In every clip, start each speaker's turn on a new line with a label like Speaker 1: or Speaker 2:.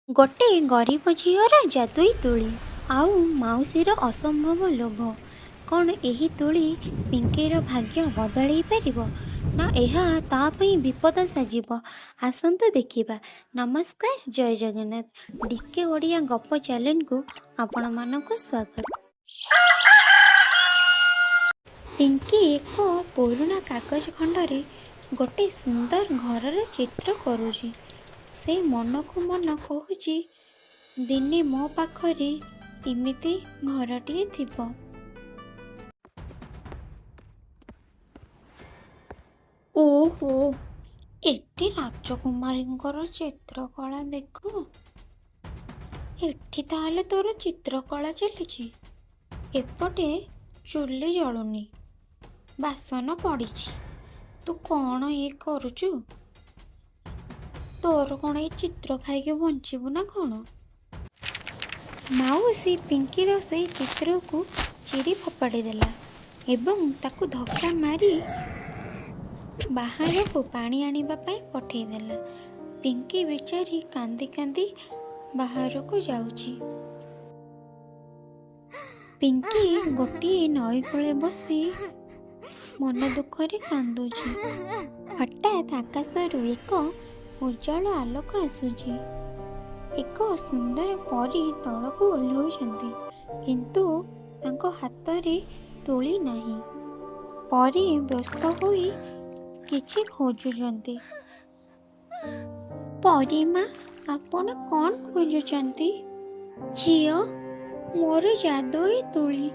Speaker 1: ଗୋଟେ ଗରିବ ଝିଅର ଯାଦୁଇ ତୂଳୀ ଆଉ ମାଉସୀର ଅସମ୍ଭବ ଲୋଭ। କ'ଣ ଏହି ତୂଳୀ ପିଙ୍କିର ଭାଗ୍ୟ ବଦଳେଇ ପାରିବ, ନା ଏହା ତା' ପାଇଁ ବିପଦ ସାଜିବ? ଆସନ୍ତୁ ଦେଖିବା। ନମସ୍କାର, ଜୟ ଜଗନ୍ନାଥ। ଡିକେ ଓଡ଼ିଆ ଗପ ଚ୍ୟାନେଲକୁ ଆପଣମାନଙ୍କୁ ସ୍ୱାଗତ। ପିଙ୍କି ଏକ ପୁରୁଣା କାଗଜ ଖଣ୍ଡରେ ଗୋଟେ ସୁନ୍ଦର ଘରର ଚିତ୍ର କରୁଛି। ସେ ମନକୁ ମନ କହୁଛି, ଦିନେ ମୋ ପାଖରେ ଏମିତି ଘରଟିଏ ଥିବ। ଓହୋ, ଏଠି ରାଜକୁମାରୀଙ୍କର ଚିତ୍ରକଳା ଦେଖ! ଏଠି ତାହେଲେ ତୋର ଚିତ୍ରକଳା ଚାଲିଛି। ଏପଟେ ଚୁଲି ଜଳୁନି, ବାସନ ପଡ଼ିଛି, ତୁ କ'ଣ ଇଏ କରୁଛୁ? ତୋର କ'ଣ ଏଇ ଚିତ୍ର ଖାଇକି ବଞ୍ଚିବୁ ନା କ'ଣ? ମାଉସୀ ପିଙ୍କିର ସେଇ ଚିତ୍ରକୁ ଚିରି ଫୋପାଡ଼ି ଦେଲା ଏବଂ ତାକୁ ଧକ୍କା ମାରି ବାହାରକୁ ପାଣି ଆଣିବା ପାଇଁ ପଠେଇଦେଲା। ପିଙ୍କି ବିଚାରୀ କାନ୍ଦି କାନ୍ଦି ବାହାରକୁ ଯାଉଛି। ପିଙ୍କି ଗୋଟିଏ ନଈକୂଳେ ବସି ମନ ଦୁଃଖରେ କାନ୍ଦୁଛି। ହଠାତ୍ ଆକାଶରୁ ଏକ ଉଜ୍ଜ୍ୱଳ ଆଲୋକ ଆସୁଛି। ଏକ ସୁନ୍ଦର ପରୀ ତଳକୁ ଓହ୍ଲାଉଛନ୍ତି, କିନ୍ତୁ ତାଙ୍କ ହାତରେ ତୂଳୀ ନାହିଁ। ପରୀ ବ୍ୟସ୍ତ ହୋଇ କିଛି ଖୋଜୁଛନ୍ତି। ପରୀ ମା, ଆପଣ କ'ଣ ଖୋଜୁଛନ୍ତି? ଝିଅ, ମୋର ଯାଦୁଇ ତୂଳୀ,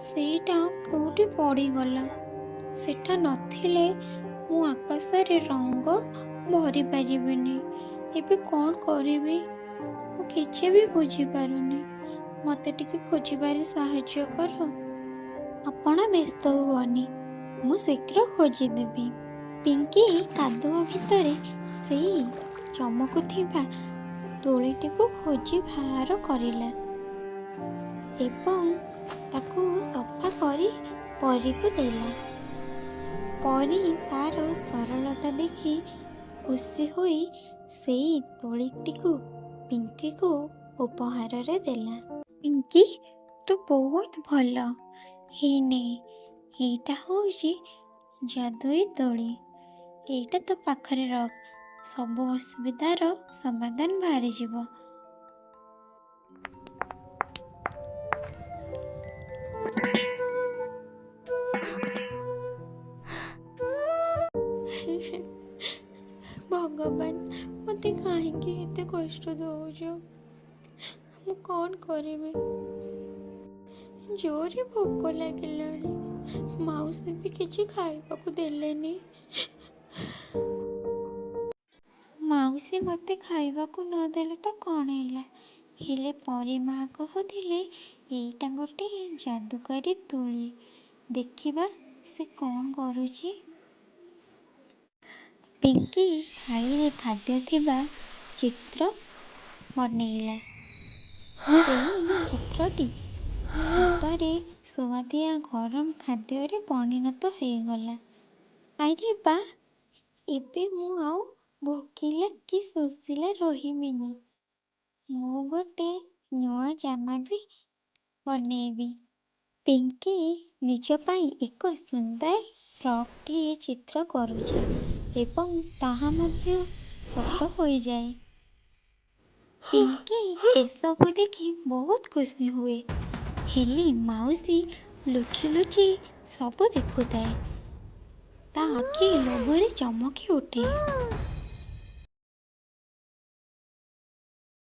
Speaker 1: ସେଇଟା କେଉଁଠି ପଡ଼ିଗଲା। ସେଟା ନଥିଲେ ମୁଁ ଆକାଶରେ ରଙ୍ଗ ଭରି ପାରିବିନି। ଏବେ କ'ଣ କରିବି, ମୁଁ କିଛି ବି ବୁଝିପାରୁନି। ମୋତେ ଟିକେ ଖୋଜିବାରେ ସାହାଯ୍ୟ କର। ଆପଣ ବ୍ୟସ୍ତ ହୁଅନି, ମୁଁ ଶୀଘ୍ର ଖୋଜିଦେବି। ପିଙ୍କି କାଦୁଅ ଭିତରେ ସେଇ ଚମକୁଥିବା ତୂଳୀଟିକୁ ଖୋଜି ବାହାର କରିଲା ଏବଂ ତାକୁ ସଫା କରି ପରୀକୁ ଦେଲା। ପରୀ ତାର ସରଳତା ଦେଖି ଖୁସି ହୋଇ ସେଇ ତୂଳୀଟିକୁ ପିଙ୍କିକୁ ଉପହାରରେ ଦେଲା। ପିଙ୍କି, ତୁ ବହୁତ ଭଲ। ହେଇ ନେ, ଏଇଟା ହେଉଛି ଯାଦୁଇ ତୂଳୀ। ଏଇଟା ତୋ ପାଖରେ ରଖ, ସବୁ ଅସୁବିଧାର ସମାଧାନ ବାହାରିଯିବ। ଭଗବାନ, ମୋତେ କାହିଁକି ଏତେ କଷ୍ଟ ଦଉଛ? ମୁଁ କ'ଣ କରିବି? ଜୋରେ ଭୋକ ଲାଗିଲାଣି, ମାଉସୀ ବି କିଛି ଖାଇବାକୁ ଦେଲେନି। ମାଉସୀ ମୋତେ ଖାଇବାକୁ ନଦେଲେ ତ କ'ଣ ହେଲା, ହେଲେ ପରୀ ମା କହୁଥିଲେ ଏଇଟା ଗୋଟେ ଯାଦୁକରୀ ତୂଳୀ। ଦେଖିବା ସେ କ'ଣ କରୁଛି। ପିଙ୍କି ଥାଳିରେ ଖାଦ୍ୟ ଥିବା ଚିତ୍ର ବନେଇଲା। ସେଇ ଚିତ୍ରଟି ସତରେ ସୁଆଦିଆ ଗରମ ଖାଦ୍ୟରେ ପରିଣତ ହେଇଗଲା। ଆରେ ବାଃ, ଏବେ ମୁଁ ଆଉ ଭୋକିଲା କି ଶୋଷିଲା ରହିବିନି। ମୁଁ ଗୋଟେ ନୂଆ ଜାମା ବି ବନେଇବି। ପିଙ୍କି ନିଜ ପାଇଁ ଏକ ସୁନ୍ଦର ଫ୍ରକ୍‌ଟିଏ ଚିତ୍ର କରୁଛି ଏବଂ ତାହା ମଧ୍ୟ ସତ ହୋଇଯାଏ। ପିଙ୍କି ଏସବୁ ଦେଖି ବହୁତ ଖୁସି ହୁଏ। ହେଲେ ମାଉସୀ ଲୁଚି ଲୁଚି ସବୁ ଦେଖୁଥାଏ। ତା' ଆଖି ଲୋଭରେ ଚମକି ଉଠେ।